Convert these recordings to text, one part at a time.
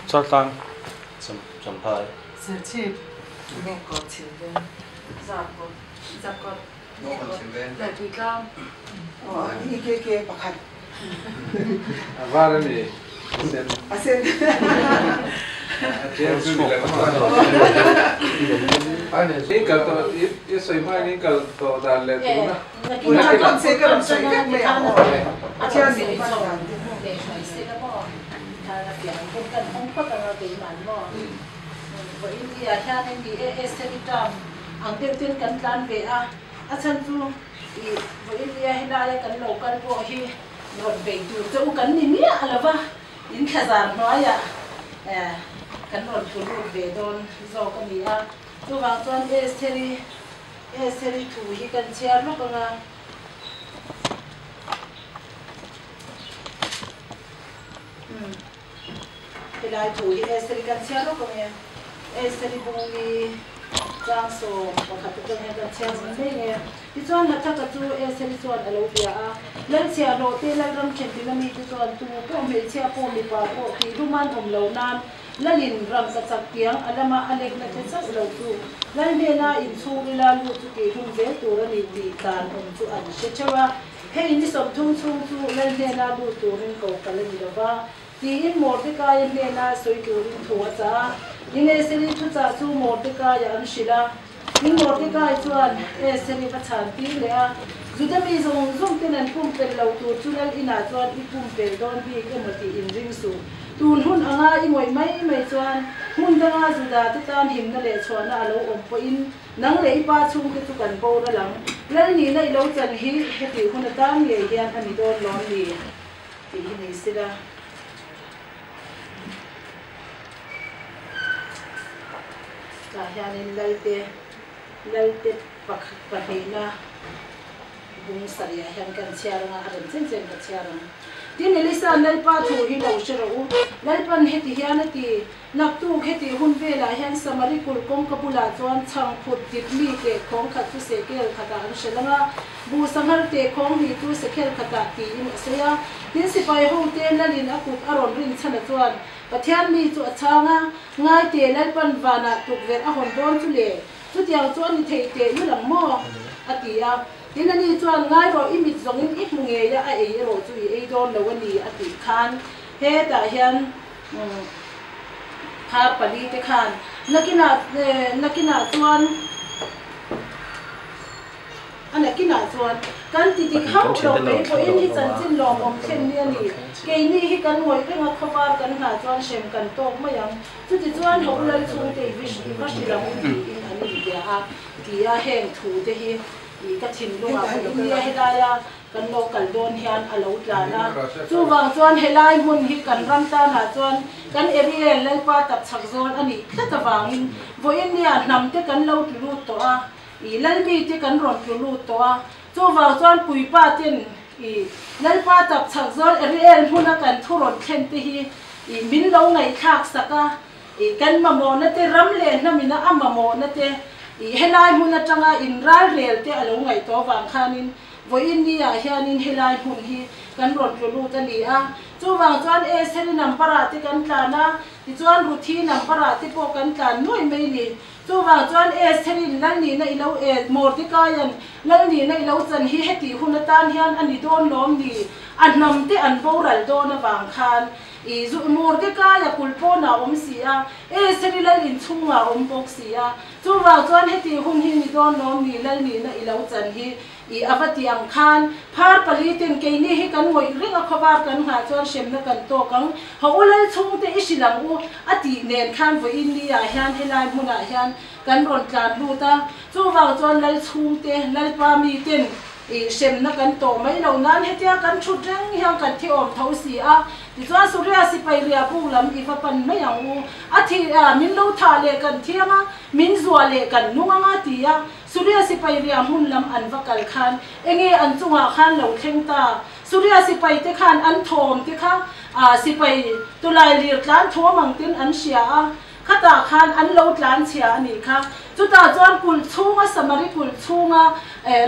Chaltlang. Champhai. Serchhip. A var a ni. A sen. A ṭial chu ni lo. In kal tawh i sawi hma in in kal tawh dan leh tuna. Ang deuh ten kan tlan ve a, a chhan chu i vawiin nia helaia kan lo kal pawh hi rawn bei tur che u kan ni miah lo va, in thlazar hnuaiah kan rawn tlu lut ve dawn zawk a ni a, chuvang chuan Estheri Estheri thu hi kan chhiar lawk ang a. Helai thu hi Estheri kan chhiar lawk ang e. Estheri bungli chang 11 atang hian kan chhiar zung mai nge. Tichuan Hathaka chu Estheri chuan a lo bia a, Lalchhiahhlawh te, Lalram thentina mite chuan tu pawh hmeichhia pawh mipa pawh tih luman awm lo nan Lalin ram ka chak tiang a lama a lekna te chauh lo chu Lal hnena inchhung ila lut chu tih hlum zel tur a ni tih dan awm chu an hre theuh a. Hei ni 30 chhung chu Lal hnena lut turin ko kal a ni lo va, tiin Mordekaia hnena sawi turin thu a chah a. Tin, Eseri thuchah chu Mordekaia an hrilh a. Tin, Mordekai chuan Eseri va chhan tir leh a, Juda mi zawng zawng ten an pumpelh lo tur chu Lal inah chuan i pumpelh dawn bik emaw tih inring suh. Tun hun anga i ngawih mai mai chuan hmun danga Juda te tan himna leh chhuahna a lo awm pawhin Nang leh i pa chhungte chu kan boral ang. Lalnihna i lo chan hi hetih hun atan ngei hian a ni dawn lawm ni? Tih hi ni sila. Tah hianin Lalte, Lalte pahnihna bung sarihah hian kan chhiar anga a rem chen chen ka chhiar ang. Tin, Elisa Lalpa thu hi lo hre rawh u. Lalpan heti hian a ti. Naktuk heti hun velah hian Samari kulh kawngka bulah chuan chhang phut dip mi teh khawng khat chu sekel khatah an hre lang a, buh sanghar teh khawng hnih chu sekhel khatah tiin a sawi a. Tin, sipai hote Lalin a kut a rawn rin chhan a chuan Pathian mi chu a chhang a, Ngai teh Lalpan vanah tukverh a hawn dawn chu le, chutiang chu a ni thei teh lul ang maw? a ti a. Tin, ani chuan, Ngai rawh, i mit zawngin i hmu ngei a, a ei erawh chu i ei dawn lo a ni, a tih khan hetah hian Phar pali te khan nakinah nakinah chuan a nakinah chuan kan ti dik hauh lo mai pawhin hi chanchin lawmawm thlen ni a ni. Keini hi kan ngawih reng a, khawvar kan nghah chuan hrem kan tawk mai ang. Chuti chuan ho lal chhungte i va hrilh ang u tiin an inbia a, tia heng thu te hi ka thinlungah pawhin nia helaia Kan lo kal dawn hian a lo tlan a, chuvang chuan helai hmun hi kan ram tanah chuan kan Ariel Lalpa tapchhak zawn a nih tlat avangin vawiin nia hnam te kan lo tlu lut tawh a, i Lalmi te kan rawn tlu lut tawh a, chuvang chuan puipa ten i Lalpa tapchhak zawn Ariel hmuna kan thu rawn thlen te hi i min lo ngaihthlak sak a, i kan mamawhna te ram leh hnamina a mamawhna te i helai hmun atanga inral rel te a lo ngaihtuah avang khanin Vawiin ni ah hianin helai hmun hi kan rawn tlu lut a ni a, chuvang chuan Estheri number ah te kan tlan a, tichuan Ruthi number ah te pawh kan tlan nuai mai ni. Chuvang chuan Estheri'n Lalnihna i lo e, Mordecaia'n Lalnihna i lo chan hi hetih hun atan hian a ni dawn lawm ni? A hnam te an boral dawn avang khan i zu Mordecai-a kulh pawnah a awm si a, Estheri lal inchhungah a awm bawk si a, chuvang chuan hetih hun hi ni dawn lawm ni Lalnihna i lo chan hi? I a va ti ang khan, phar pali ten keini hi kan ngawih reng a, khawvar kan nghah chuan hremna kan tawk ang, ha u lal chhungte i hrilh ang u, a tih nen khan vawiin ni ah hian helai hmunah hian kan rawn tlan lut a, chuvang chuan lal chhungte, lalpa mi ten I hremna kan tawh mai lo nan hetia kan thut reng hian kan thi awm tho si a. Tichuan Suria sipai ria buk lam i va pan mai ang u. A thi a, min lo thah leh kan thiang a, min zuah leh kan nung ang a ti a. Suria sipai ria hmun lam an va kal khan enge an chungah khan lo thleng ta. Suria sipai te khan an thawm te kha sipai tulai lir tlan thawm ang ten an hria a. Khatah khan an lo tlan chhia a nih kha. Chutah chuan kulh chhunga Samari kulh chhunga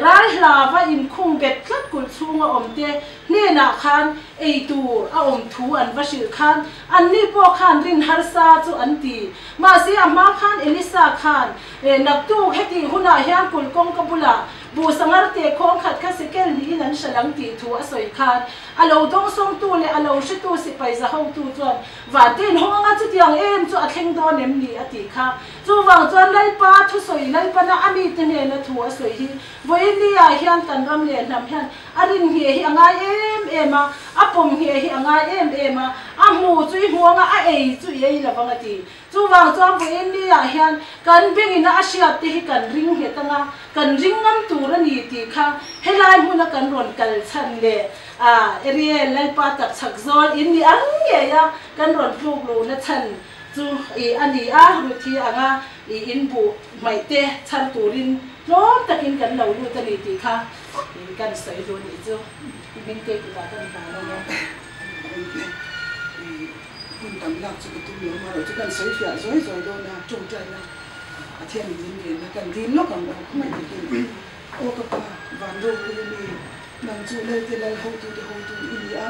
ral hlava inkhung bet tlat kulh chhunga awmte hnenah khan ei tur a awm thu an va hrilh khan anni pawh khan rin harsa chu an ti. Mahse a hma khan Elisa khan naktuk hetih hunah hian kulh kawngka bulah buh sangar teh khawng khat kha sekel niin an hrilh ang tih thu a sawi khan a lo dawngsawngtu leh a lo hretu sipai zahotu chuan Vantin hawnga chutiang em chu a thleng dawn em ni? a tih kha. Chuvang chuan Lalpa thusawi Lalpana a mite hnena thu a sawi hi vawiin-ah hian kan ram leh hnam hian a rin ngheh hi a ngai em em a, a pawm ngheh hi a ngai em em a, a hmu chu i hmu anga a ei chu i ei lo vang a ti. Chuvang chuan vawiin-ah hian kan bengina a hriat te hi kan ring nghet anga kan ring ngam tur a ni tih kha helai hmuna kan rawn kal chhan leh A, Ariel, Lalpa tak chhak zawl in ni ang ngei a, kan rawn tluk luhna chhan chu i a ni a, Ruthi anga i in buh hmaih te chhar turin tlawm takin kan lo lut a ni tih kha i kan sawi duh nih chu i hming te kutah kan hlan a nia. Hun tam lak chu ka tum lo marawh chu kan sawi fiah zawi zawi dawn a, tawngtaina Pathian in min venna kan dil lawk ang aw khawngaih takin. Aw ka pa, van ropui a mi, nang chu Lalte Lal hotute hotu i ni a,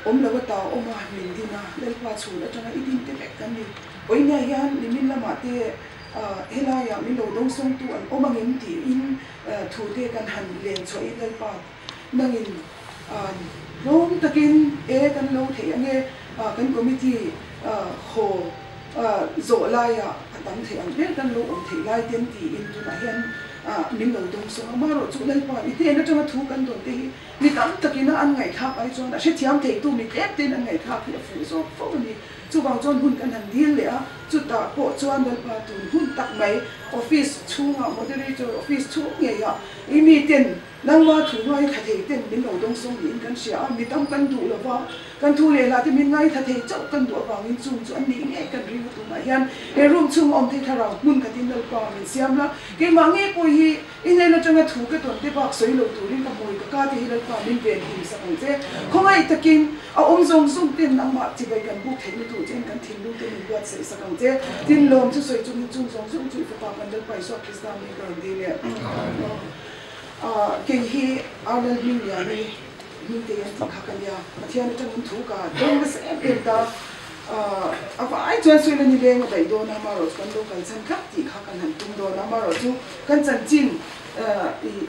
awm lo ata awm a, min din a, Lalpa chhun atanga i din te vek kan ni. Awihna hian nimin lamah te helaiah min lo dawngsawngtu an awm angem tiin thute kan han len chhuahin Lalpa nangin hlawm takin e kan lo theih ange, kan committee haw zawh laiah a tam theih ang ber kan lo awm theih lai ten tiin tunah hian min lo dawng sawng a. Amaherawhchu Lalpa i hnen atanga thu kan dawn te hi mi tam takin a an ngaihthlak ai chuan a hrethiam theitu mi tlem tein an ngaihthlak hi a fuh zawk fo a ni. Chuvang chuan hun kan han dil leh a, chutah pawh chuan Lalpa tun hun tak mai office chhungah moderator office chhung ngeiah i miten Nangma thu ngaithla thei ten min lo dawng sawng niin kan hria a, mi tam kan duh lo va, kan thu leh hla te min ngaithla thei chauh kan duh avangin chung chu an nih ngei kan ring a tunah hian he room chhung a awm thei thlarau hmun khatin Lalpa min siam la, keimah ngei pawh hi i hnen atanga thu ka tawn te bak sawi lo turin ka hmui ka ka te hi Lalpa min ven him sak ang che, khawngaih takin a awm zawng zawng ten nangmah chibai kan buk theihna tur chen kan thinlung te min buatsaih sak ang che, tin lawm chu sawi chungin chung zawng zawng chu i fapa kan Lalpa Isua Krista mi ka rawn dil e. Kei hi Arnold Hmingliani Hmingtei an tih kha ka nia, Pathian atangin thu ka dawng nasa em em ta. A vai chuan Suila ni leng a daih dawn a, amaherawh chu kan lo kal chhan tlat tih kha kan han tum dawn a, amaherawh chu kan chanchin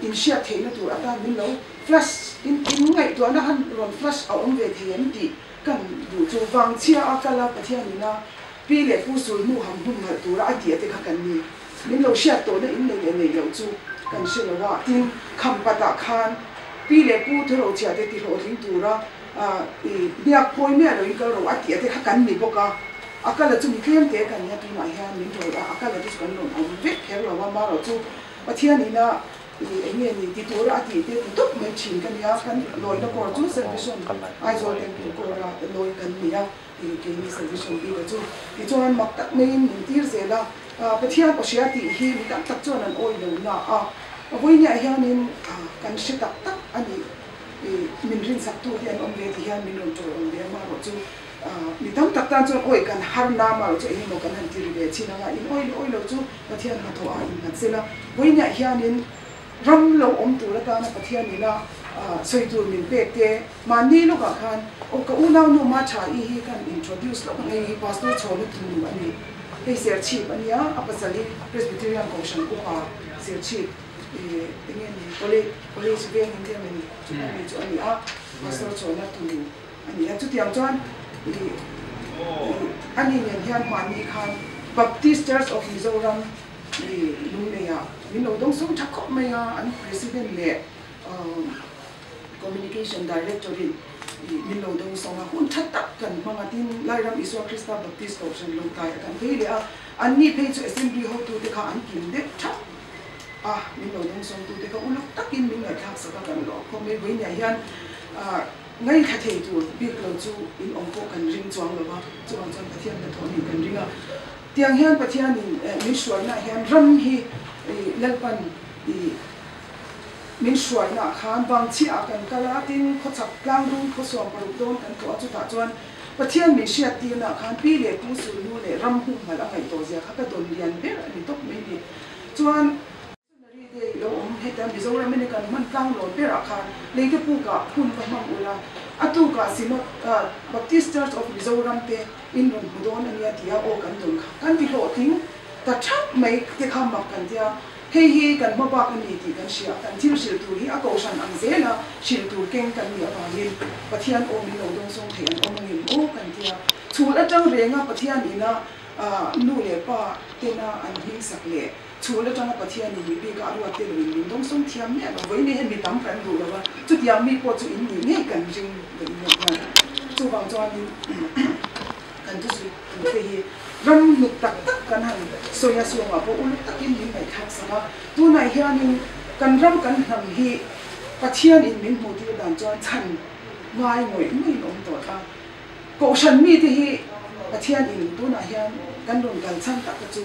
inhriat theihna tur atan min lo flash in ngaihtuahna han rawn flash a awm ve thei em tih kan duh chu vangchhia a kal a Pathian ina pi leh pu sul hnu ham hmun ngalh tura a tih te kha kan ni. Min lo hriat tawhna in nei leh nei loh chu kan hre lo a, tin Khampatah khan pi leh pu Thurochhia te tihlawhtling tura i hniak phawi miah loin kal ro a tih te kha kan ni bawk a, a kala chu mi tlem te kan nia tunah hian min rawih a, a kala te chu kan rawn awm vek kher lo a, marawh chu Pathian ina i eng nge ni ti tura a tih te ti tawp mai thin ka nia, kan lawina kawr chu Salvation Aizawl Temple kawra lawi kan ni a. Tih keini salvation bik a chu. Tichuan mak tak maiin min tir zel a, Pathian aw hria tih hi mi tam tak chuan an awi lo na a, vawinia hianin kan hre tak tak a nih, min rinsak tu te an awm ve ti hian min rawn tawi awm ve a, marawh chu mi tam tak tan chuan awi kan har na marawh chu engemaw kan han ti ri ve thin anga, in awi leh awi lo chu Pathian hnathawh ah innghat sela, vawinia hianin ram lo awm tur atana Pathian ina sawi tur min pek te, Mahni lawkah khan aw ka unau nu ma tha i hi kan introduce lawk ang, hei hi Pastor Chhawna tunu a ni, hei Serchhip a nia, a pasal hi Presbyterian Kohhran upa Serchhip ih eng nge ni college college veng in emaw ni chu a ni chu a ni a, Pastor Chhawna tunu a ni a, chutiang chuan ih ih ani nen hian mahni khan Baptist Church of Mizoram ih Lungleiah min lo dawng sawm tha khawp mai a, an President leh Communication Director-in min lo dawng sawng a, hun tha tak kan hmang a, tin Lairam Isua Krista Baptist Kohhran lo tai a kan phei leh a, anni phei chu Assembly hotute kha an kim deuh thap. a min lo dawngsawm tute kha uluk takin min ngaihthlak sak a kan lawm khawp mai. Vawinia hian ngaithla thei tur bik lo chu in awm pawh kan ring chuang lo va, chuvang chuan Pathian hnathawh nih kan ring a. Tiang hian Pathianin min hruainaah hian ram hi Lalpan min hruainaah khan vangchhiah ah kan kal a, tin khawchhak tlangdung khawsuam paruk dawn kan tlawh a, chutah chuan Pathian min hriattirnaah khan pi leh pu sulhnu leh ram humhalh a ngaih tawh zia kha ka dawn lian ber a ni tawp mai ni. Chuan. Missionary Day lo awm heta Mizoram in kan hman tlang lawn berah khan leite pukah hun va hmang ula, a tukah Synod Baptist Church of Mizoram te in rawn hmu dawn a nia tia aw kan dawn kha kan ti hlawhtling ta thap mai te kha mak kan tia, hei hi kan hma bak a ni tih kan hria, kan thil hrilh tur hi a kohhran ang zela hrilh tur keng kan nih avangin Pathian aw min lo dawngsawng thei an awm angem aw kan tia, chhul atang renga Pathian ina nu leh pa tena an hming sak leh. Chhul atanga Pathianin mi bika a ruat te loin min dawngsawng thiam miah lo. Vawiin hian mi tam kan duh lo a, chutiang mi pawh chu in nih ngei kan ring vawiin hian hian. Chuvang chuanin kan thusui tute hi ram hnuk tak tak kan han sawi a, suangah pawh uluk takin min ngaihthlak sak a. Tunah hianin kan ram kan hnam hi Pathianin min hmuh tir dan chuan chhan ngai ngawih ngawih in awm tawh ta. Kohhran mite hi Pathian in tunah hian kan rawn kal chhan tak te chu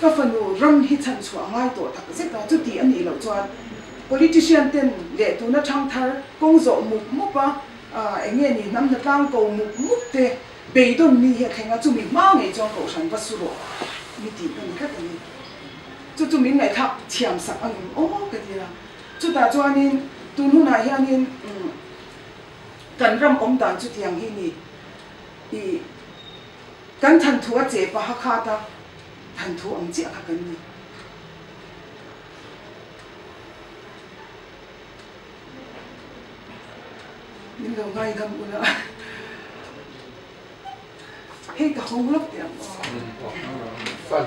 ka fanu ram hi chhan chhuah a ngai tawh tak zet a, chuti a nih loh chuan politician ten leh tuna thangthar kawng zawh mup mup a, eng nge ni hnam hnatlang ko mup mup te beidawn ni hi a thleng a, chumi hma ngei chuan kohhran va su rawh mi tih ka ni tlat a ni. Chu chu min ngaihthlak thiam sak a ngem aw ka ti a, chutah chuanin tun hunah hianin. Kan ram awm dan chu tiang hi ni i kan thanthu a che paha khat a, thanthu ang chiah kha kan ni. Min lo ngaidam ula hei ka hawng lawk teh ang aw.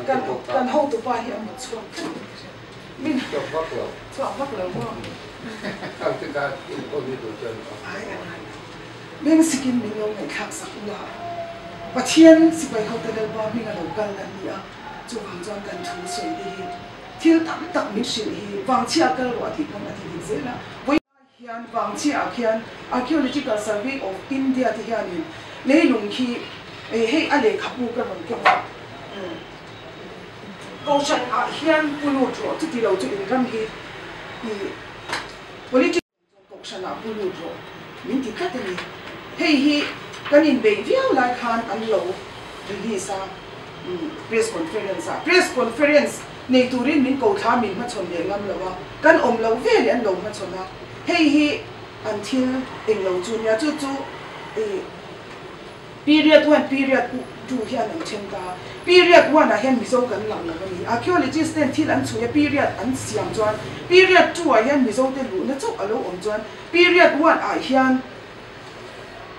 Kan kan hotupa hi a mut chhuak tlat in ka hria. Min chhuak vak lo. Chhuak vak lo maw? Khang te kha inkhawm hi duh chuan Ai a ngai lo. Beng sikin min lo ngaihthlak sak ula. Pathian sipai hote Lalpa hming a lo kal an ni a, chuvang chuan kan thu sawi te hi thil tam tak min hrilh hi vangchhia kal rawh a tih pawn a ti dik zel a. Vawi hian vangchhia ah khian Archaeological Survey of India te hianin leilung khi hei a lehkhabu ka rawn keng a. Kohhran ah hian pu lut rawh chuti lo chu in ram hi i politics chuan kohhran ah pu lut rawh min ti tlat a ni. Hei hi kan inbeih viau lai khan an lo release a press conference ah. Press conference nei turin min ko thla min hmachhawn leh ngam lo a, kan awm lo ve leh an lo hmachhawn a. Hei hi an thil eng lo chu nia chu chu i Period one, period two hian an then ta a. Period one ah hian Mizo kan lang lo a ni. Archaeologist ten thil an chhui a, period an siam chuan period two ah hian Mizo te luhna chauh a lo awm chuan period one ah hian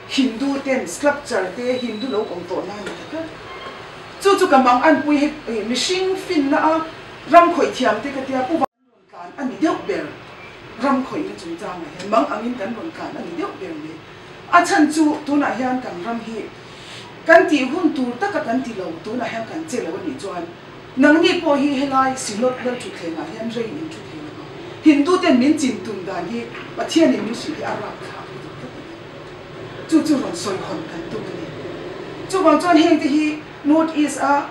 Hindu ten sculpture te Hindu lo awm tawh na a ni ta tlat. Chu chu ka mang anpui hei mihring finna a ram khawih thiam te ka tia Pu Van rawn tlan a ni deuh ber, ram khawihna chungchangah hian mang angin kan rawn tlan a ni deuh ber mai. A chhan chu tunah hian kan ram hi kan tih hun tur taka kan ti lo, tunah hian kan che lo a nih chuan nangni pawh hi helai Synod lal thutthlengah hian rei in thu thei lo ang. Hindu ten min chin tum dan hi Pathianin min hrilh hi a rapthlak lutuk tlat a ni. Chu chu rawn sawi hawn kan tum a ni. Chuvang chuan hengte hi North East a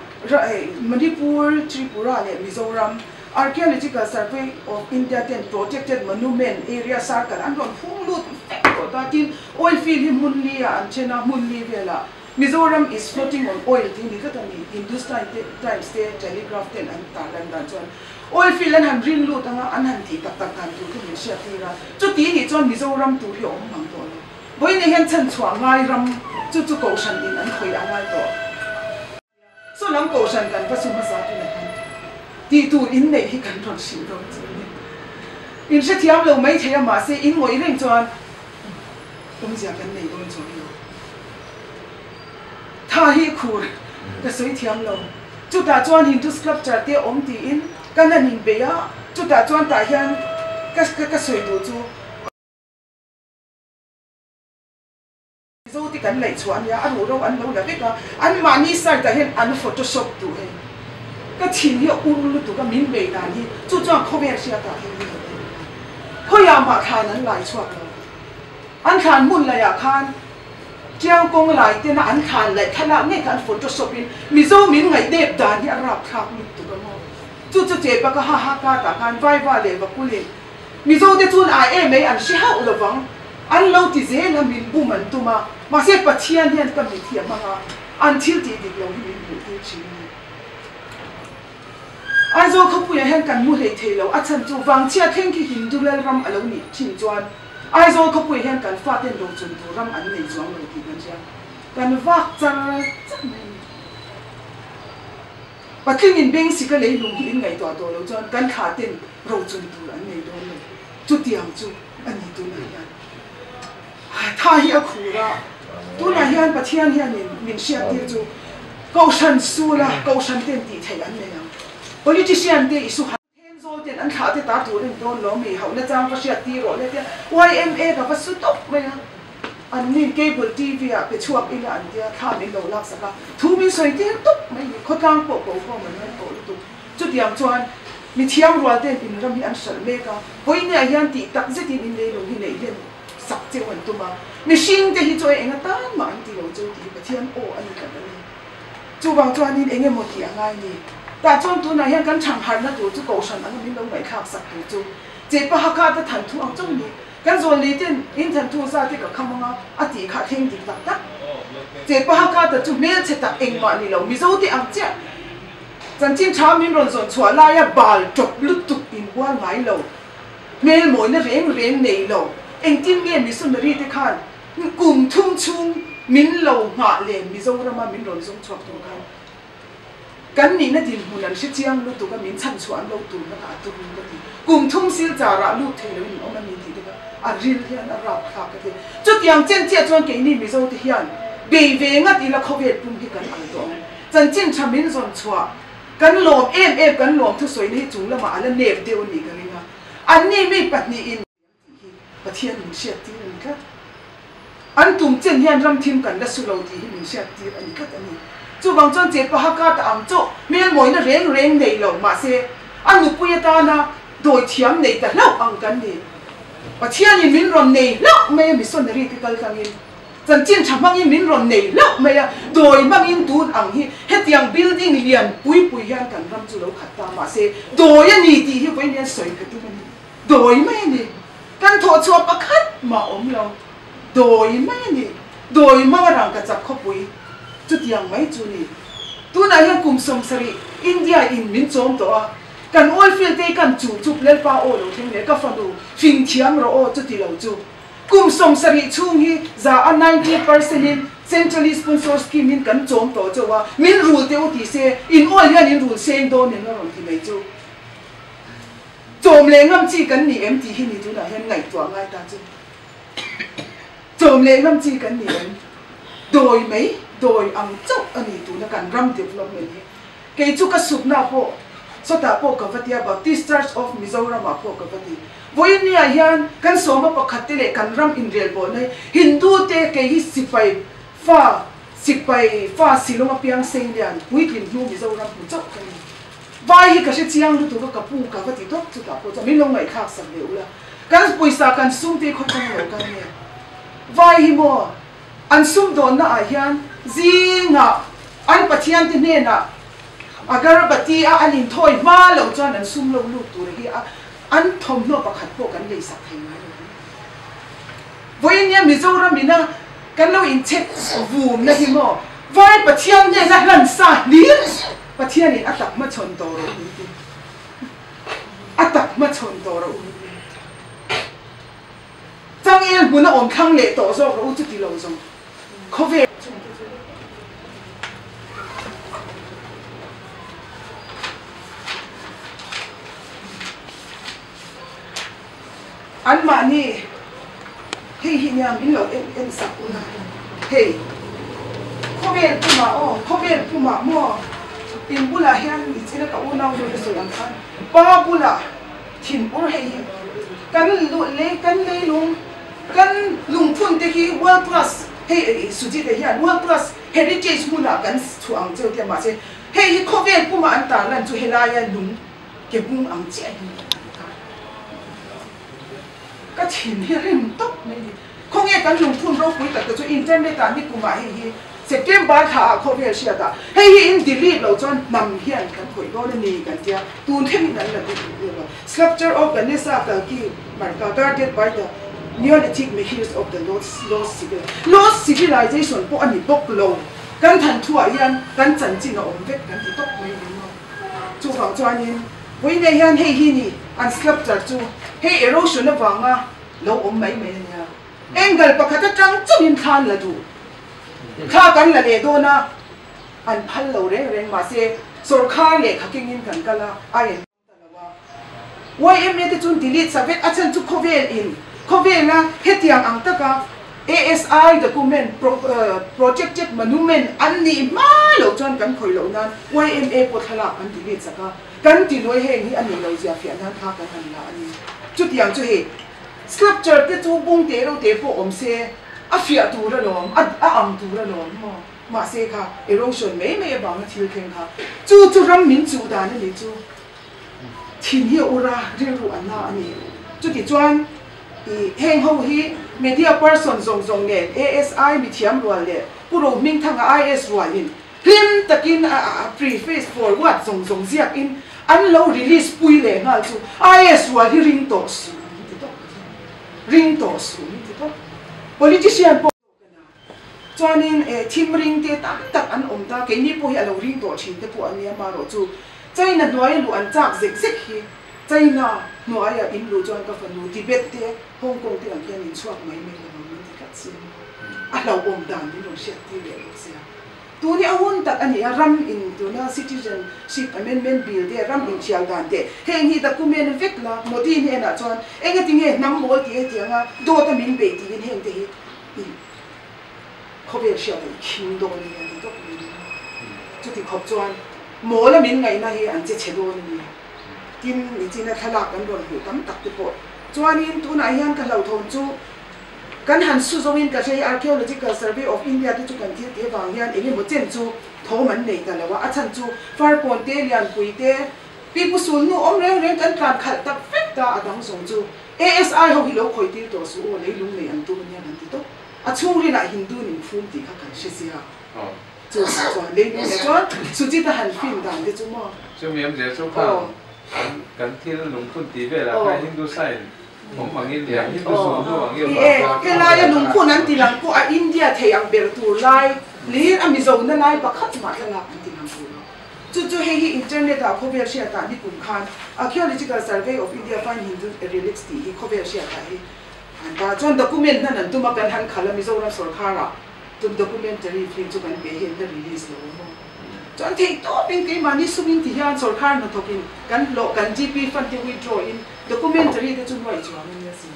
Manipur, Tripura leh Mizoram, Archaeological Survey of India ten Protected Monument Area Circle an rawn phung lut vek tawh ta. Tin, oil field hi hmun li ah an then a, hmun li velah Mizoram is floating on oil tih ni tlat a ni. Hindustan Times te Telegraph ten an tar lan dan chuan oil field an han rin lut anga an han tih tak tak dan tur chu min hriat tir a. Chuti nih chuan Mizoram tur hi a awm mang tawh lo. Vawiin hian chhanchhuah ngai ram chu chu kohhran in an khawih a ngai tawh. Saw lam kohhran kan va su hmasa tunah hian tih tur in neih hi kan rawn hrilh dawn chu a ni. In hrethiam lo mai thei a mahse in ngawih reng chuan awmzia kan nei dawn chuang lo. Tha hi khur ka sawi thiam lo. Chutah chuan Hindu sculpture te awm tiin kan han inbei a, chutah chuan tah hian ka ka sawi duh chu. Mizo te kan laih chhuah a nia, a ruhro an lo la vek a, anmahni side ah hian an photoshop duh hei. Ka thin hi a ur lutuk a, min bei dan hi chu chuan khawvel hriatah hian min lo en a. Khawiah mah thlan an lai chhuak lo. An thlan hmun laihah khan Tiang kawng lai tena an thlan laih thlalak ngei kha an photoshop in Mizo min ngaihdep dan hi a rapthlak lutuk a maw. Chu chu che baka ha ha ka tah khan Vaiva leh Vakulin Mizo te chuan ai em mai an hre hauh lovang an lo ti zel a min bum an tum a mahse Pathian hian ka mit hi a hmang a an thil tih dik lo hi min hmuh tir thin a ni. Aizawl khawpuiah hian kan mu hlei thei lo a chhan chu Vangchhia thleng khi Hindu lal ram a lo nih thin chuan Aizawl khawpuiah hian kan faten rochun tur ram an nei chuang lo tih kan hria. Kan vak char char mai a ni. Patlingin beng sika leilung hi in ngaihtuah tawh lo chuan kan thlah ten rochun tur an nei dawn lo. Chutiang chu a ni tunah hian. Tha hi a khur a, tunah hian Pathian hianin min hriattir chu Kohhran sula Kohhran ten tih theih an nei ang. Politician te i su Then zawl ten an thlah te ta tur a ni dawn lo mi hauhna chang va hriattir rawh le tia YMA ka va su tawp mai a. An nin cable TV ah pe chhuak ila an tia thla min lo laksak a, thu min sawi tir tawp mai ni, khawtlang pawh ko khawm an man tawh lutuk. Chutiang chuan mi thiam rual ten in ram hi an hralh mek a, vawinia hian tih tak zetin in leilung hi neih hlen sak cheu an tum a, mihring te hi chu eng atan mah an ti lo chu tih hi Pathian aw a ni tlat a ni. Chuvang chuanin eng emaw tih a ngai ni. Tah chuan tunah hian kan chhangharhna tur chu Kohhran anga min lo ngaihthlak sak tur chu Chepaha kha ta than thu ang chauh ni. Kan zawn lei ten in than thu za te ka kham anga a tih kha thleng dik tak tak. Chepaha kha ta chu hmelchhe tak engmah ni lo Mizo te ang chiah. Chanchin tha min rawn zawn chhuah laia bal tawp lutuk in bual ngai lo, hmel mawina reng reng nei lo, engtin nge missionary te khan kum thum chhung min lo nghah leh Mizorama min rawn zawng chhuak tur khan kan nihna dinhmun an hre chiang lutuk a, min chhan chhuah an lo turna kha a tum ka ti. Kum thum sil charah lut thei loin in awm a ni tih te kha a ril hian a rap thlak ka ti. Chutiang chen chiah chuan keini Mizo te hian bei ve ngat ila khawvel pum hi kan al tawh ang. Chanchin tha min zawn chhuah kan lawm em em kan lawm thusawi na hi chung lamah a la nep deuh a nih ka ring a, anni mi pahnihin tih hi Pathian min hriat tir a ni tlat. An tum chen hian ram thim kan la su lo tih hi min hriat tir a ni tlat a ni. Chuvang chuan Chepaha ka ta ang chauh hmel mawina reng reng nei lo mahse a nupui atana dawi thiam nei ta hlauh ang kan ni. Pathianin min rawn nei hlauh mai a missionary te kal tlangin. Chanchin tha hmangin min rawn nei hlauh mai a, dawi hmangin tun ang hi hetiang building lian pui pui hian kan ram chu lo khat ta mahse dawi a ni tih hi vawiin hian sawi ka tum a ni. Dawi mai a ni. Kan thawh chhuah pakhat mah awm lo. Dawi mai a ni. Dawi hmanga rangkachak khawpui chutiang mai chu ni. Tunah hian kum 70 India in min chawm tawh a, kan oil field te hi kan chuh chup Lalpa aw lo thleng leh ka fanu fing thiam rawh aw chuti lo chu. Kum 70 chhung hi za a 90% in Centrally Sponsored Scheme in kan chawm tawh chauh a, min rul teh u ti se, in oil hian in rul seng dawn em a rawn ti mai chu. Chawm leh ngam chi kan ni em tih hi ni tunah hian ngaihtuah ngai ta chu. Chawm leh ngam chi kan ni em? Dawi mai, dawi ang chauh a ni tuna kan ram development hi. Kei chu ka supna pawh sawtah pawh ka va ti a, Baptist Church of Mizoram ah pawh ka va ti. Vawiin ah hian kan sawma pakhat te leh kan ram inrelbawlna hi Hindu te kei hi sipai fa, sipai fa Shillong a piang Seilian puitlin hnu Mizoram hmu chauh ka ni. Vai hi ka hre chiang lutuk a ka pu ka va ti tawp chutah pawh chuan min lo ngaihthlak sak ve ula kan pawisa kan sum te khaw chang lo kan nge vai hi maw an sum dawnna ah hian zingah an pathian te hnenah agarbati a an inthawi hma loh chuan an sum lo lut tur hi a an thawmhnaw pakhat pawh kan lei sak thei ngai lo vawiin nia Mizoram ina kan lo inchhet vumna hi maw vai pathian hnena hlan sa hlir Pathianin a tak hmachhawn tawh rawh min ti. A tak hmachhawn tawh rawh u min ti. Changel hmun a awm thlang leh tawh zawk rawh u chuti lo zawng khawvel. Anmahni hei hi nia min lo en en sak una hei khawvel pumah aw khawvel pumah maw in bulah hian ni china ka unau nu te sawi ang khan pa bulah thin ur hei hi kan lei kan leilung kan lungphun te hi world class hei Sujit-a hian world class heritage hmunah kan chhuah ang cheu tia mahse. Hei hi khawvel puma an tarlan chu helaia lung ke bung ang chiah hi an tar. Ka thin hi rim tawp mai ni. Khawnge kan lungphun ropui tak te chu internet ah nikum ah hei hi September thla ah khawvel hriat ah hei hi in delete loh chuan hnam hian kan khawih dawn a ni kan tia tun thlengin an la delete lo. Sculpture of Ganesha Kalki Marka guarded by the Neolithic Menhirs of the Lost Lost Civilization pawh a ni bawk lo. Kan than thuah hian kan chanchin a awm vek kan ti tawp mai ni maw? Chuvang chuanin vawiinah hian hei hi ni an sculpture chu hei erosion avanga lo awm mai mai a nia. Angle pakhat atang chauhin thla an la duh. Thla kan la leh dawn a, an phal lo reng reng mahse sawrkhar lehkha kengin kan kal a, a en. Lo a. YMA te chuan delete sa vek a chhan chu khawvel in khawvela hetiang ang taka ASI document projected monument an nih hma loh chuan kan khawih loh nan YMA pawh thlalak an delete sak a, kan ti luai heng hi a nih loh zia fiah nan kha kan han la a ni. Chutiang chu hei sculpture te chu bung te reuh te pawh awm se a fiah tur alawm a ang tur alawm maw. Mahse kha erosion mai mai avanga thil thleng kha chu chu ram min chuh dan a ni chu thin hi a ur a, rilru a na a ni. Chuti chuan i heng ho hi media person zawng zawng nen ASI mithiam rual leh Pu Rohmingthanga IS rualin hlim takin a preface forward zawng zawng ziakin an lo release pui leh nghal chu IS rual hi ring tawh suh min ti tawp ring tawh suh min ti tawp politician pawh Chuanin thim ring te tam tak an awm ta, keini pawh hi a lo ring tawh thin te pawh an nia marawh chu China hnuaia luh an chak zek zek hi China hnuaia in luh chuan ka fanu Tibet te Hong Kong te ang khian in chhuak mai mai lo ang min ti tlat si a hlauhawm dan min rawn hriat tir leh bawk sia. Tun hi a hun tak a ni a, ram in tuna Citizenship Amendment Bill te, ram inthial dan te, heng hi document vek la, Modi hnenah chuan engatinge hnam mawl tih hetianga dawt a min beih tiin heng te hi i khawvel hriat a i khing dawn a ni a ti tawp mai a. Chuti khawp chuan mawl a min ngaihna hi an che chhe dawn a ni. Tin, nichina thlalak kan rawn hmuh tam tak te pawh chuanin tunah hian ka hlauhthawn chu Kan han su zawngin ka hre hi Archaeological Survey of India te chu kan thil tih avang hian eng emaw chen chu thawm an nei ta lo a, a chhan chu Farkawn te, Lianpui te, Pi Pu Sulnu awm reng reng kan tlan khalh tak vek ta, a dang zawng chu ASI ho hi lo khawi tir tawh suh aw, leilung nei an tum ania kan ti tawp. A chhungrinah Hindu nin phum tih kha kan hre sia. Chu chuan leilung leh chuan Sujit a han fin dan te chu maw? Chumi awmzia chu khan kan thil lungphun tih velah khan Hindu sign Awm ang in nia, Hindu sum hnu ang i Ni e, helaia lungphun an ti lang pawh a India thei ang ber tur lai lir a Mizo na lai pakhat mah thlalak an ti lang tur lo. Chu chu hei hi internet ah khawvel hriat ah nikum khan Archaeological Survey of India find Hindu relics tih hi khawvel hriat ah hi an ta chuan document hnan an tum a kan han khal a Mizoram sorkar ah tum documentary film chu kan pe hi an la release lo maw. Chuan theih tawp in keimahni sum in ti hian sorkar hnathawk in kan hlawh kan GP fund te withdraw in Documentary te chu nuai chuang in nia sin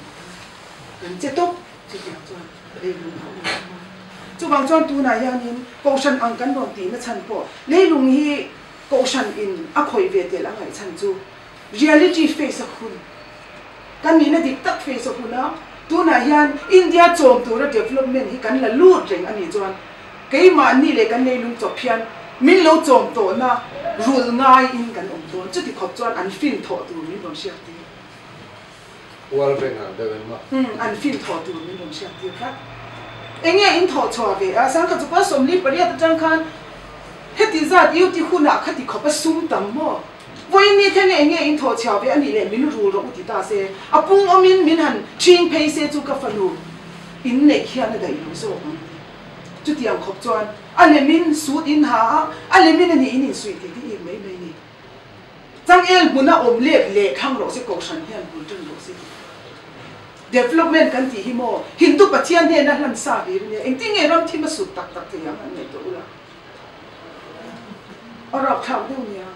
kan che tawp chutiang chuan leilung a awm a. Chuvang chuan tunah hianin Kohhran ang kan rawn tihna chhan pawh leilung hi Kohhran in a khawih ve tel a ngaih chhan chu reality face a hun kan nihna dik tak face a hun a, tunah hian India chawm tura development hi kan la lut reng a nih chuan keimahni leh kan leilung chawp hian min lo chawm tawhna rulh ngaiin kan awm dawn. Chuti khawp chuan an fin thawh tur min rawn hriat tir. World Bank ah deuh em a? Umm, an fin thawh tur min rawn hriat tir tlat. Enge in thawh chhuah ve a? Sangkhat chu kua 48 atang khan heti zat UT hunah khati khawp a sum tam maw? Vawiin ni thleng enge in thawh chhuah ve a nih leh min rul rawh u ti ta se, a pung awmin min han ṭhing phei se chu ka fanu inneih hian a daih lo zawk ang. Chutiang khawp chuan a lemin suit in ha a, a lemin a nih in insuih tih te ik mai mai ni. Changel hmuna awm let leh thlang rawh se Kohhran hian bul tan rawh se tih. Development kan tih hi maw Hindu Pathian hnena hlan sa hlir a nia, engtin nge ram thim a sut tak tak thei ang an ngaihtuah ula. A rapthlak deuh nia.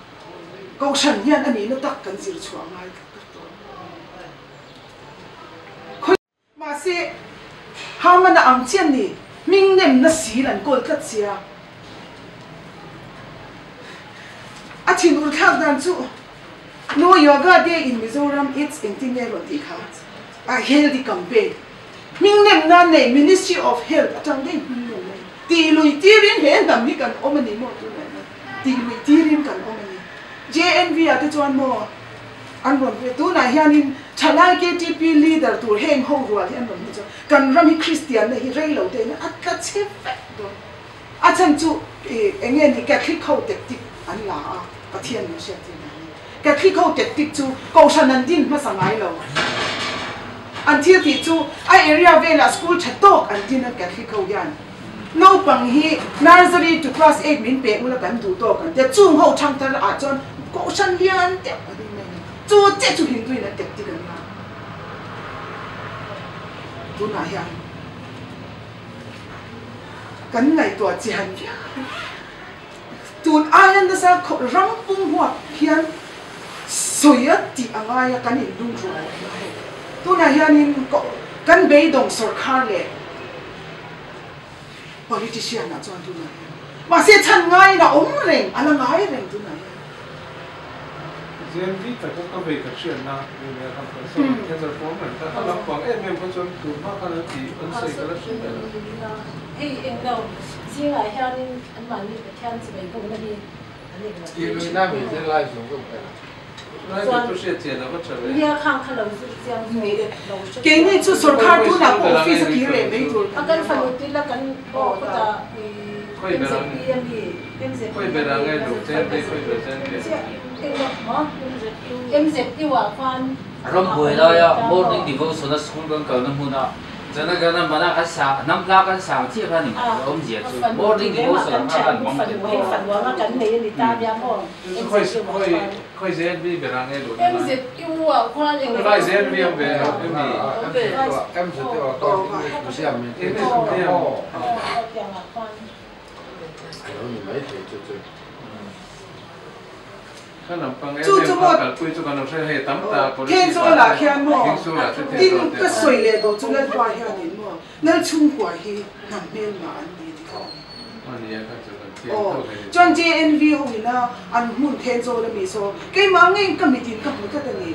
Kohhran hian a nihna tak kan zir chhuah ngai tak tak tawh. Mahse, Haman-a ang chiah ni, hming nemna sil an kawl tlat sia. A thin ur thlak dan chu, No Yoga Day in Mizoram it's engtin nge rawn tih kha a healthy campaign hming nemna nei Ministry of Health atang daih hming nemna hi tih lui tirin he hnam hi kan awm a ni maw tunah hian. Tih luih tirin kan awm a ni. JNV ah te chuan maw an rawn ve tunah hianin thalai ktp leader tur heng ho rual hi an rawn hmu chuan kan ram hi Kristianna hi rei lo tein a tla chhe vek dawn. A chhan chu eng nge ni Catholic ho tactic an la a, Pathian min hriat tir dan hi. Catholic ho tactic chu Kohhran an din hmasa ngai lo. An thil tih chu a area velah school tha tawk an din a Catholic ho hian. Naupang hi nursery to class eight min pe ula kan duh tawk an tia, chung ho thangthar ah chuan Kohhran lian deuh a ding mai a ni. Chu chiah chu Hindu in an tactic an la. Tunah hian kan ngaihtuah chian viau. Tun aia nasa ram pum huap hian sawi a tih a ngai a, kan inlungrual a ngai. Tunah hianin kan beidawng sawrkhar leh politician ah chuan tunah hian mahse chhan ngaiin a awm reng, a la ngai reng tunah hian. Zeng vi taka ka vei ka hriatna ni mai a kan kalh sawn ang hian zar pawm reng ta a lam pang em em kha chuan tun hma khan an tih an sawi ka la hre ber a. Hei englo zingah hianin anmahni Pathian chibai bawkna hi an englo tih thin a. Lai ber chu hriat chian a va tha ve. Nia khang kha lo zir chiang zawk lo hre chiang. Keini chu sorkar tunah pawh office a kir leh mai tur kan nia maw. A kan fanu tila kan aw khawtah MZP a mi MZP a mi ka zir MZU ah khan Ram buai laia morning devotion a school kan kalna hmuna Janagana mana kan sang hnam hla kan sang chiah kha ni mai a awmzia chu morning devotion ang kha kan hmang tel Chu chu maw Thenzawl ah khian maw tin ka sawi leh duh chu Lalpa hianin maw Lalchhungkua hi hnam hmelma an ni ti kha a ni. Aw chuan JNV ho ina an hmun Thenzawl ami saw keimah ngeiin ka mitin ka hmu tlat a ni.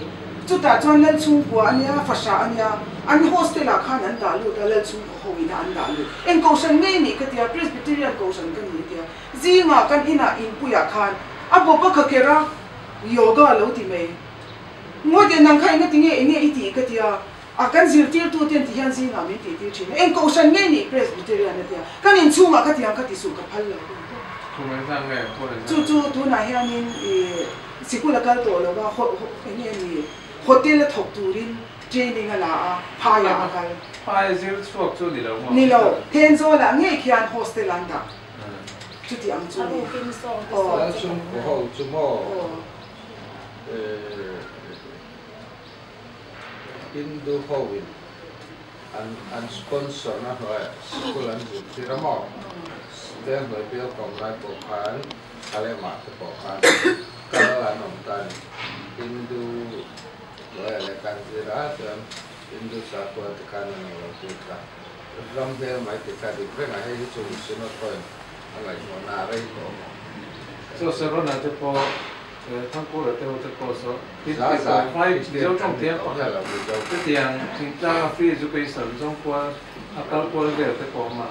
Chutah chuan Lalchhungkua a nia Fahra a nia an hostel ah khan an dah lut a Lalchhungkua ho ina an dah lut. Eng Kohhran ngei nih ka tia Presbyterian Kohhran ka ni tia. Zingah kan inah inpuiah khan a bawp a kha kher a, yoga lo ti mai. Ngawi teh nang kha enga tinge enge i tih ka tia, a kan zirtirtu ten ti hian zingah min tih tir thin a, eng kohhran nge nih Presbyterian a tia, kan inchhungah ka tiang ka ti suh ka phal lo ka ti. Chu chu tunah hianin i sikul a kal tawh lo va, enge ni hotel a thawk turin training a la a, phaiah a kal. Phai zir chhuak chu ni lo maw? Ni lo, Thenzawlah ngei khian hostel an dah. Chuti ang chu ni. Aw. Lalchhungkaw ho chu maw Hindu ho in an sponsor na hnuaiah sikul an zir tir a maw? Steng hnuai bial kawm lai pawh khan Thalema te pawh khan kal an awm ta a ni. Hindu hnuaiah lehkha an zir a chuan Hindu sakhua te khan an ang lo tir ta. Ram hmel mai ti kha dik reng a, hei hi chu Synod pawhin a ngaihmawhna a rei tawh maw? Chaw Serona te pawh, Thangkura te ho te pawh saw tin ti pawh vai Mizo tawng tiang pakhat chutiang thingtlang a free education zawng kual a kal kual vel te pawh awm a,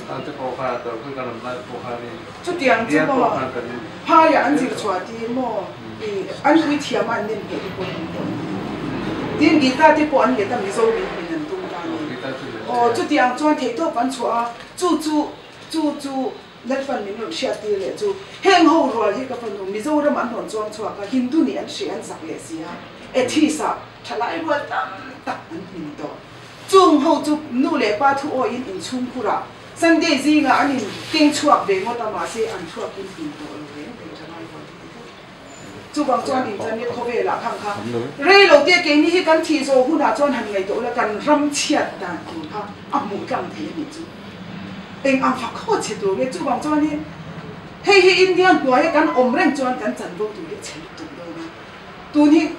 khang te pawh kha Dawrpui kan awm lai pawh khanin Chutiang chu bial maw pawh khan kan phaiah an zir chhuah tir maw i an pui thiam a an nem hneh te pawh an awm tawh a ni. Tin guitar te pawh an let a Mizo min hmin an tum ta a ni. Aw, chutiang chuan theihtawp an chhuah a, chu chu, chu chu Lalpan min rawn hriat tir leh chu, heng ho rual hi ka fanu Mizoram an rawn chuang chhuak a, Hindu nih an hreh an zak leh si a, atheist ah thalai rual tam tak an hmin tawh. Chung ho chu nu leh pa thu awiin inchhungkhurah Sunday zingah an in keng chhuak ve ngawt a, mahse an thluakin hmin tawh lo reng reng thalai rual hi ti tlat. Chuvang chuan internet khawvelah khang kha rei lo te keini hi kan thih zawh hunah chuan han ngaihtuah ula kan ram chhiat dan tur kha a hmuh tlang thei a nih chu. Eng ang fak khaw chhe tur nge chuvang chuanin hei hi India hnuaia kan awm reng chuan kan chanvo tur hi a chhe lutuk dawn a. Tun hi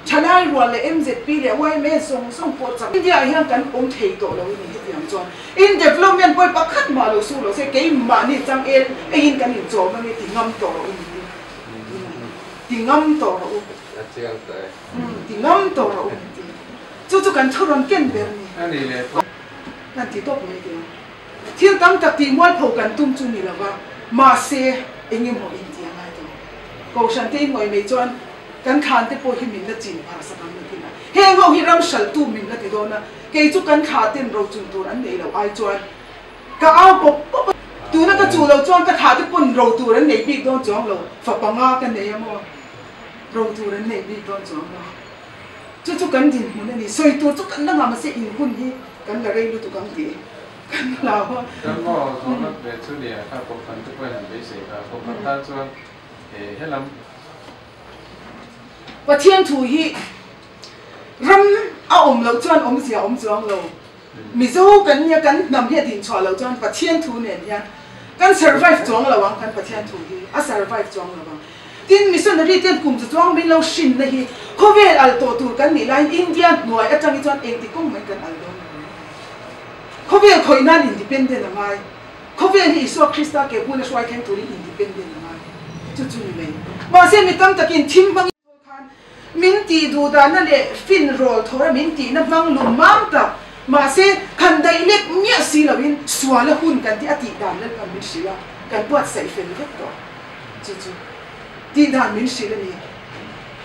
Thalai rual leh MZP leh yma zawng zawng pawh chak India ah hian kan awm thei tawh lo a ni hetiang chuan in development pawi pakhat mah lo su lo se keimahni changel eiin kan inchawm ange ti ngam tawh rawh u ni. Ti ngam tawh rawh u. A chiang tawh e. Ti ngam tawh rawh u ti. Chu chu kan thu rawn ken ber ni. A ni leh pawh. Kan ti tawp mai teh ang. Thil tam tak tih mualpho kan tum chu ni lova, mahse eng emaw in ti a ngai. Kohhran te in ngawih mai chuan kan thlan te pawh hi min la chin phah sak ang nakin a. Heng ho hi ram hralhtu min la ti dawn a, kei chu kan thla ten rochun tur an neih loh ai chuan ka au pawp pawp a. Tuna ka chuh loh chuan ka thla te pawn ro tur an nei bik dawn chuang lo, fa panga ka nei a maw, ro tur an nei bik dawn chuang lo. Chu chu kan dinhmun a ni, sawi tur chu kan la ngah mahse in hun hi kan la rei lutuk ang tih kan hlau a. Kan maw zawhna ve chu nia kha kohhran te pawhin an beisei kha, kohhran tan chuan helam. Pathian thu hi ram a awm loh chuan awmzia a awm chuang lo. Mizo kan nia kan hnam hi a dinchhuah loh chuan Pathian thu nen hian kan survive chuang lo ang, kan Pathian thu hi a survive chuang lo ang. Tin, missionary ten kum chu chuang min lo hrinna hi khawvel al tawh tur kan nih laiin India hnuai atang hi chuan engti kawng mai kan al dawn lo ang. Khawvel khawih nan independent a ngai. Khawvel hi Isua Krista ke bula hruai thleng turin independent a ngai. Chu chu ni mai. Mahse mi tam takin thim hmangin khan min tih duh dahna leh fin rawl thawra min tihna hmang lum mam tak. Mahse khan daih lek miah si loin suala hun kan tih a tih dan Lalpan min hrilh a, kan buatsaih fel vek tawh. Chu chu tih dan min hrilh a ni.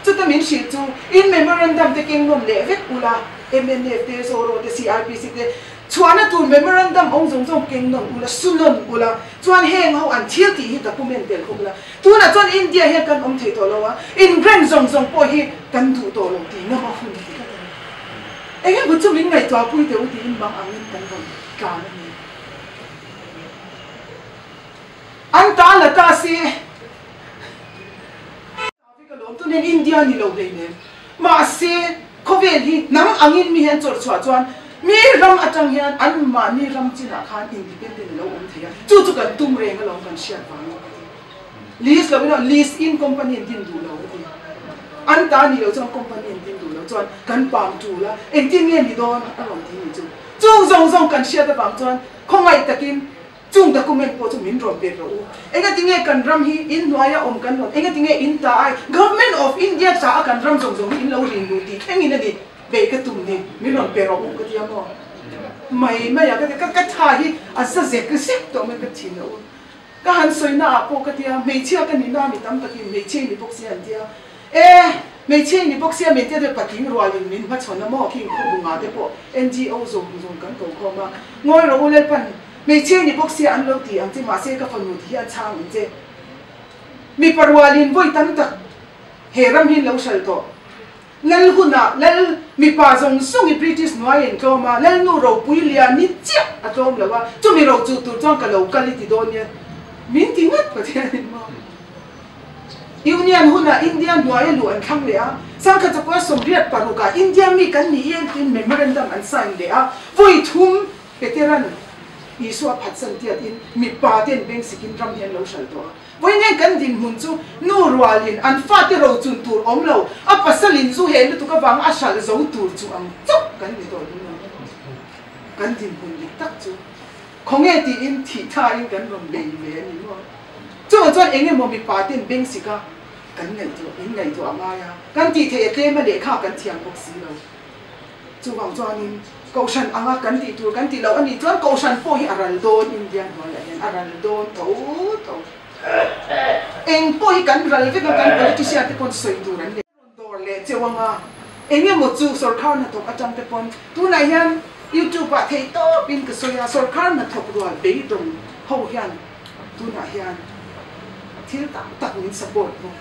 Chuta min hrilh chu in memorandum te keng nawm leh vek ula, mnf te, Zoro te, CRPC te, Chhuahna tur memorandum awm zawng zawng keng nawn ula, su nawn ula, chuan heng ho an thil tih hi document tel khawp ula. Tunah chuan India hian kan awm thei tawh lo a, in grant zawng zawng pawh hi kan duh tawh lo tih ngam a hun ti tlat a ni. Eng emaw chu min ngaihtuah pui teh u tiin bang angin kan rawn tlan a ni. An ta la ta se. Ka lawm tun hian India ni lo hleinem. Mahse, khawvel hi hnam angin mi hian chawrh chhuah chuan mi ram atang hian anmahni ram chinah khan independent a lo awm thei a, chu chu kan tum reng alawm kan hriat vang a ti. Lease lo in lease in company an din duh lo a ti. An ta nih loh chuan company an din duh loh chuan kan pam tul a, engtin nge ni dawn a rawn ti ni chu. Chung zawng zawng kan hriat avang chuan khawngaih takin Chung document pawh chu min rawn pek rawh u. Engatinge kan ram hi in hnuaia awm kan rawn, engatinge in ta ai, Government of India ta a kan ram zawng zawng hi in lo rin luh tih thlengin a ni, beih ka tum ni, min rawn pe rawh u ka ti a maw? Mai mai a ka ti, ka ka tha hi a za zek zek tawh mai ka thin a u. Ka han sawina ah pawh ka ti a, hmeichhia ka nihna mi tam takin hmeichhia i ni bawk sia an ti a, e, hmeichhia i ni bawk sia min tia te patling rualin min hmachhawn a maw, khing khawbunga te pawh NGO zawng zawng kan ko khawm a, ngawi rawh u Lalpan, Hmeichhia ni bawk sia an lo ti ang che mahse ka fanu ti hian chhang ang che. Mipa rualin vawi tam tak he ram hi an lo hral tawh. Lal hunah lal mipa zawng zawng i British hnuai an tlawm a, lalnu ropui lian ni chiah a tlawm lo a, chumi ro chuh tur chuan ka lo kal i ti dawn nia min ti ngat Pathianin maw. Union hunah India hnuaia luh an thlang leh a, sangkhat chakua 86 ah India mi kan ni i an tiin memorandum an sign leh a, vawi thum Peteran Isua phatsan tiat in mipa ten beng sikin ram hi an lo hral tawh a. Vawiin kan dinhmun chu nu rualin an fate rochun tur awm lo, a pasalin zu heh lutuk avanga a hralh zo tur chu ang chauh kan ni tawh dun ang. Kan dinhmun dik tak chu khawnge tiin thih thain kan rawn bei ve a ni maw? Chuvang chuan eng emaw mipa ten beng sika kan ngaihtuah in ngaihtuah a ngai a, kan tih theih a tlem a lehkha kan thiam bawk si lo. Chuvang chuanin Kohhran anga kan tih tur kan tih loh a nih chuan Kohhran pawh hi a ral dawn India hnuaiah hian a ral dawn tho tho. Eng pawh hi kan ral vek a, kan politician te pawn sawi tur an nei. Rawn dawr leh cheu anga eng emaw chu sawrkhar hnathawk atang te pawn tunah hian YouTube ah theih tawp in ka sawi a, sawrkhar hnathawk rual beidawng ho hian tunah hian thil tam tak min support bawk.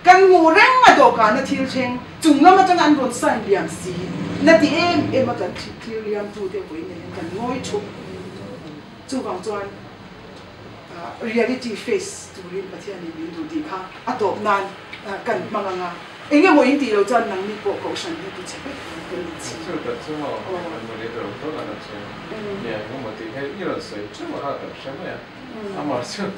Kan hmuh reng a dawhkana thil thleng chung lam atanga an rawn sign liam si na ti em em a kan thlir liam tu te vawiin hian kan ngawi thup. Chuvang chuan reality face turin Pathianin min duh tih kha a tawp nan kan hmang ang a, eng emaw in tih loh chuan nangni pawh kohhran hi tu chhe vek ang kan inchhir. Chu tak chu maw kan monitor awm tawh lo chu nia eng emaw tih kha i rawn sawi teuh a kha kan hre mai a, amah chu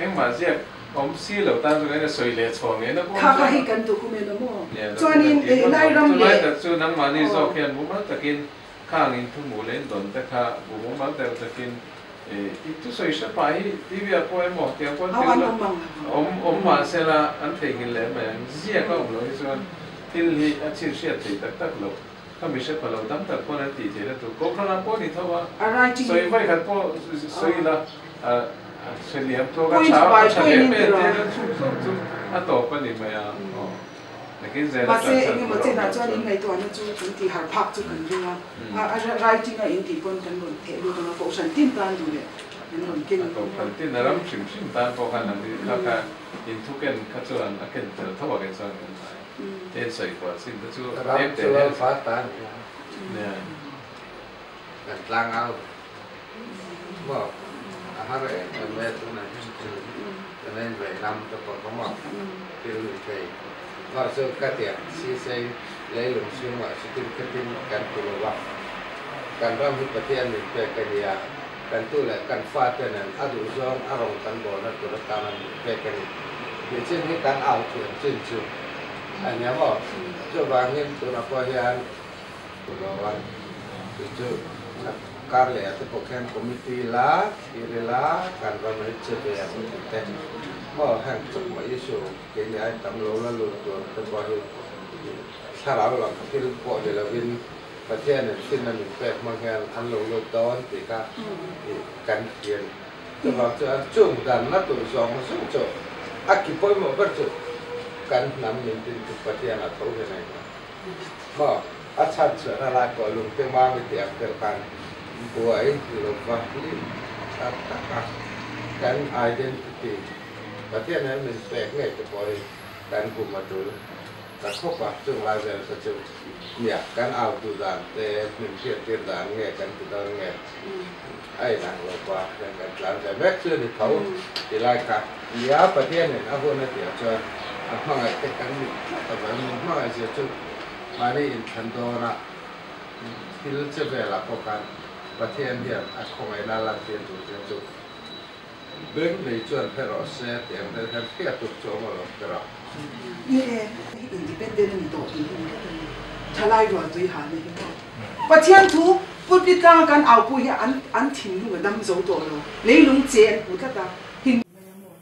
engmah ziak Awm si lo tan chu kan sawi leh chhuah ngei na pawh Kha kha hi kan document a maw? Chuanin eh lai ram leh. Chulai tak chu nangmahni zawk hian mumal takin khang in thu hmuh leh in dawn te kha bu mumal deuh takin eh i thusawi hre pah hi TV ah pawh emaw tiang pawh an tir lo awm awm mahse la an theihnghilh leh mai ang ziak a awm loh hi chuan thil hi a chhin hriat theih tak tak loh kha mi hre pha lo tam tak pawn an tih theih na tur kohhran ah pawh a ni tho a sawi vawi khat pawh sawi ila. Point by point in ti raw. Mahse engemaw chenah chuan in ngaihtuahna chu kan tih harh phak chu kan ring a, a writing a in tih pawn kan rawn theh lut ang a, kohhran tin tan duh leh kan rawn ken A kohhran tin a ram hrim hrim tan pawh khan an kha kha inthuken kha chuan a ken tel tho a kei chuan kan ngai. Heng sawi kual chin te chu Ram tlem te chu hian fa tan nia. Kan tlang au maw a har em em mai a tunah hian chu kan en ve lam te pawh kha maw thil ni thei maw chu ka tiang sisei leilung chhungah chutin khatin kan ti lo va kan ram hi Pathian min pek a nia kan tu leh kan fate nen a duhzawng a rawng kan bawlna tur atana min pek a ni tih chin hi kan au thiam chin chu a nia maw chuvangin tunah pawh hian Tuloan chu chu kar leh ah te pawh khian committee la thlir ila kan ram hi che ve ang tih te maw heng chawhmeh issue keini ai tam lo la lut tur te pawh hi thlarau lam thil pawh ni lovin Pathian in finna min pek hmang hian an lo lut dawn tih kha kan hria a ni. Chuvang chuan chung danna tur zawng zawng chu a ki pawimawh ber chu kan hnam min tintu Pathian a tho hian a inngah. Maw, a chhan chhuahna lai pawh lungte mami tih ang deuh khan buai lova hlim tak tak a kan identity Pathian hian min pek ngei te pawh hi kan hum a tul ta khawp a, chung lai vel kha chu nia kan au duh dan te min hriattir dan nge kan ti dawn nge a inang lo pa hian kan tlan ve mek chu a ni tho ti lai kha nia Pathianin a hun a tih ah chuan a hmangaih te kan nih tlat avang min hmangaih zia chu mahni inthlan dawna thil che velah pawh khan Pathian hian a khawngaihna a lantir tur che chu beng nei chuan hre rawh se tih ang deuh hian hriat tur chu awm alawm ti rawh. Ni e, independent a ni tawh tih hi ni tlat a ni. Thalai rual tui halna hi maw. Pathian thu pulpit tlanga kan aupui hi an an thinlung a dam zo tawh lo. Leilung che an hmu tlat a. Hin. Mai a maw?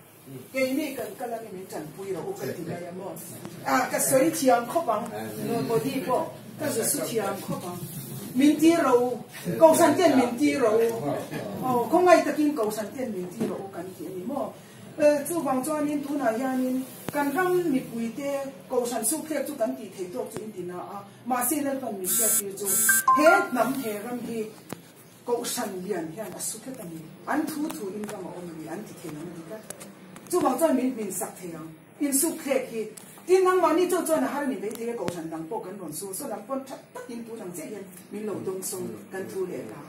Keini kan kal angin min tanpui rawh u ka ti mai a maw? A ka sawi thiam khawp ang. Nobody pawh ka zu su thiam khawp ang. Min ti rawh u. Kohhran ten min ti rawh u. Aw khawngaih takin kohhran ten min ti rawh u kan ti a ni maw? Chuvang chuanin tunah hianin kan ram mipuite kohhran sukthlek chu kan tih theih tawk chu in ti na a, mahse Lalpan min hriattir chu he hnam he ram hi kohhran lian hian a su tlat a ni, an thu thu in ram a awm a ni an ti thei ang a ni tlat. Chuvang chuan min hmin sak thei ang in sukthlek hi. Tin nangmahni chu chuan a har a ni maithei a, kohhran dang pawh kan rawn su saw lam pawn tha takin tun ang chiah hian min lo dawng sawng kan thu leh ta.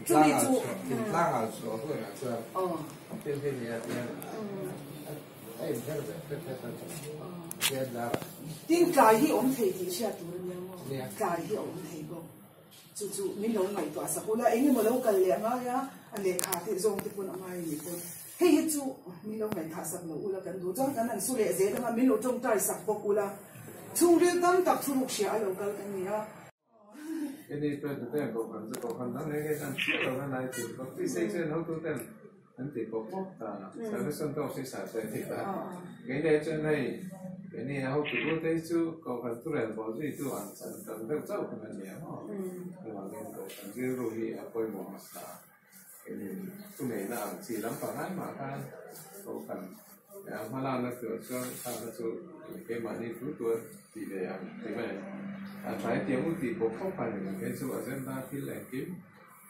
Chumi chu. Thingtlangah chhuah hunah chuan thil hi nia tian a inher ve hret hret a chu tian zarah. Tin tlai hi awm thei tih hriat tur a nia maw? Tlai hi a awm thei bawk. Chu chu min lo ngaihtuah sak ula, eng emaw lo kal leh a ngai a, a lehkha te zawng te pawn a ngai a nih pawn hei hi chu min lo ngaihthah sak lo ula kan duh chuan kan han su leh zel anga min lo tawngtai sak bawk ula. Chhungril tam tak thuruk hria a lo kal kan ni a. Keni President Kohhran chu Kohhran dang reng reng an chiah lo na lai tih bawk tih sei chuan hotuten an ti pawp pawp ta a, Salvation tawk si sa te ti ta. Keini ai chuan hei keini a hotu u te hi chu Kohhran thurel bawh zui tu ang chan tam deuh chauh khan a ni ang aw. Chuvangin Kohhran rilru hi a pawimawh hmasa a, keini thuneihna ang chi lampang ai mah khan Kohhran A hma lakna tur chuan thlalakna chu keimahni thu tur tih ve ang tih mai a tlai tiang u tih bawk khawp a ni. Kei chu agenda thil engkim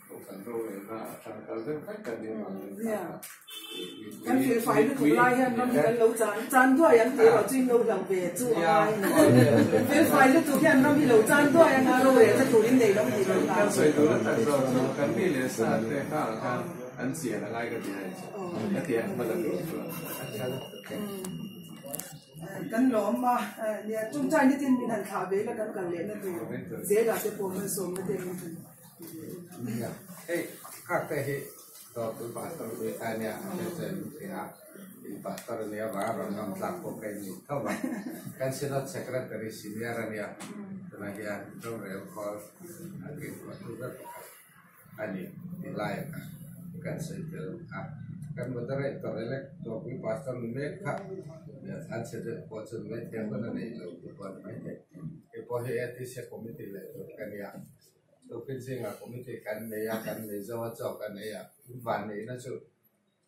kohhran rorelna a tang kal deuh vek kan nih avangin kha Kan thil fai lutuk lai hian ram hi kan lo chan chan duai an tih erawh chu in lo hlauh ve chu a ngai a ni. Thil fai lutuk hian ram hi lo chan duai a nga rorelna turin nei lo tih kan Kan sawi tur a tak zawk chu kan mi leh sa te kha ang khan an chian a ngai ka ti a ni. Kan lawm a, nia tawngtai na tin min han thlah ve ila kan kal leh na tur zelah te pawh malsawmna te min han ti ve ila. Hei kha te hi dawrtu pastor pui ta nia a chen thei a, in pastor a nia vang a rawn ngam tlak pawh ka innih tho a, kan synod secretary senior a nia tunah hian rorel khawl a keihtuahtu ber pakhat. a ni tih lai a kan sawi tel a. Kan moderator elect Tawpui Pastor ni mek kha an chhe deuh pawh chu mai thiam hun a nei lo tih pawh a ni mai thei. Hei pawh hi ATC committee leh tur ka nia. Tukin zingah committee kan nei a, kan nei zo a, chaw kan ei a, van neihna chu.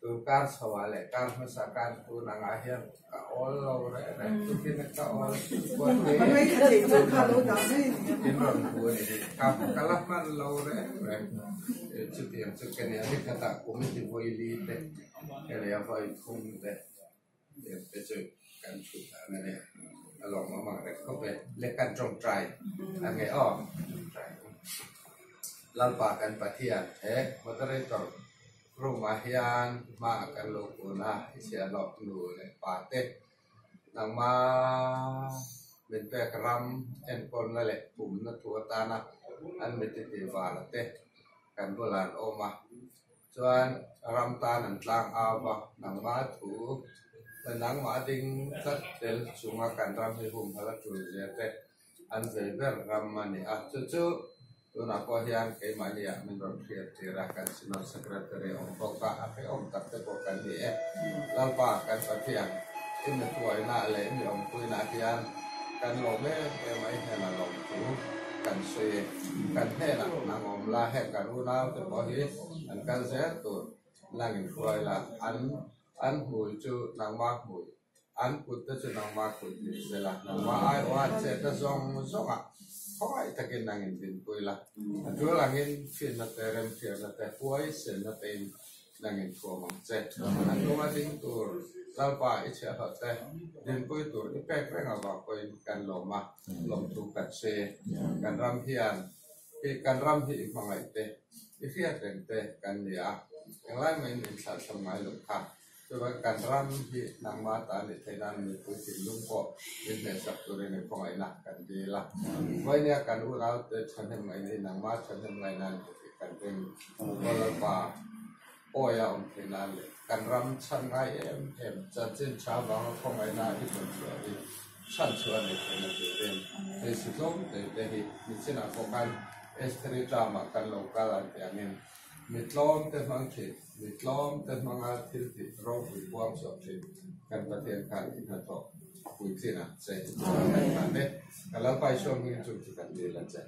Tun kar chho ah leh kar hmasa kar tun ang ah hian ka awl lo reh reh tukin ka awl kual te in rawn hmu a ni hi ka ka la hman lo reng reng chutiang chu ka nia ni khatah kum i ti vawi li te ka nia vawi thum te te chu kan chhut dan a nia a lawmawm ang reng khawp e le kan tawngtai a nge aw tawngtai Lalpa kan Pathian he moderator Room ah hian hma kan lo kun a, i chhiah hlawh nu leh pa te nangma min pek ram enkawlna leh pumna thu atana an miti tih vala te kan bulah an awm a, chuan ram tan an tlang au va, nangma thu nangmah ding tlat tel chunga kan ram hi humhalh a tul zia te An zei ber ram a ni a, chu chu tunah pawh hian keimahniah min rawn hriat tir a, kan Synod Secretary awm bawk a, a hrehawm tak te pawh kan ni e. Lalpa kan Pathian, i mi hruaina leh i mi awmpuina hian kan lawm em em a, i hnenah lawmthu kan sawi e. Kan hnenah nang awm la, heng kan unau te pawh hi an kal zel tur nangin hruai la, an an hmui chu nangmah hmui An kut te chu nangmah kut ni se la, nangmah aiawh an chet na zawng zawngah khawngaih takin nang in dinpui la. A tul angin finna te, remhriatna te, huaisenna tein nang in thuam ang che. A hnunga ding tur Lalpa i chhiahhlawh te, dinpui tur i pek reng avang pawhin kan lawm a, lawmthu kan hre. Kan ram hian i kan ram hi i hmangaih te, i hriat reng te kan ni a, englai maiin min thlahthlam ngai lo kha. Chuan kan ram hi nangmah ta nih theih nan mipui thinlung pawh min hnehsak turin i khawngaihna kan dil a. Vawinia kan unaute thahnem ngaihna hi nangmah thahnem ngaihna a ni tih kan ring. Aw Lalpa, awi a awm theih nan leh kan ram chhan ngai em em chanchin tha vanga khawngaihna i tawn chhuah hi chhan chhuah a nih theihna turin hei si tlawm te te hi nichinah pawh khan Estheri term-ah kan lo kal an tih angin mi tlawm te hmang thin. Mi tlawm te hmanga thil tih ropui buang chhuak thin kan Pathian khan i hnathawh puitlin ang che i ti kan hman e. Ka Lalpa i hruam hmingin chung chu kan dil a che.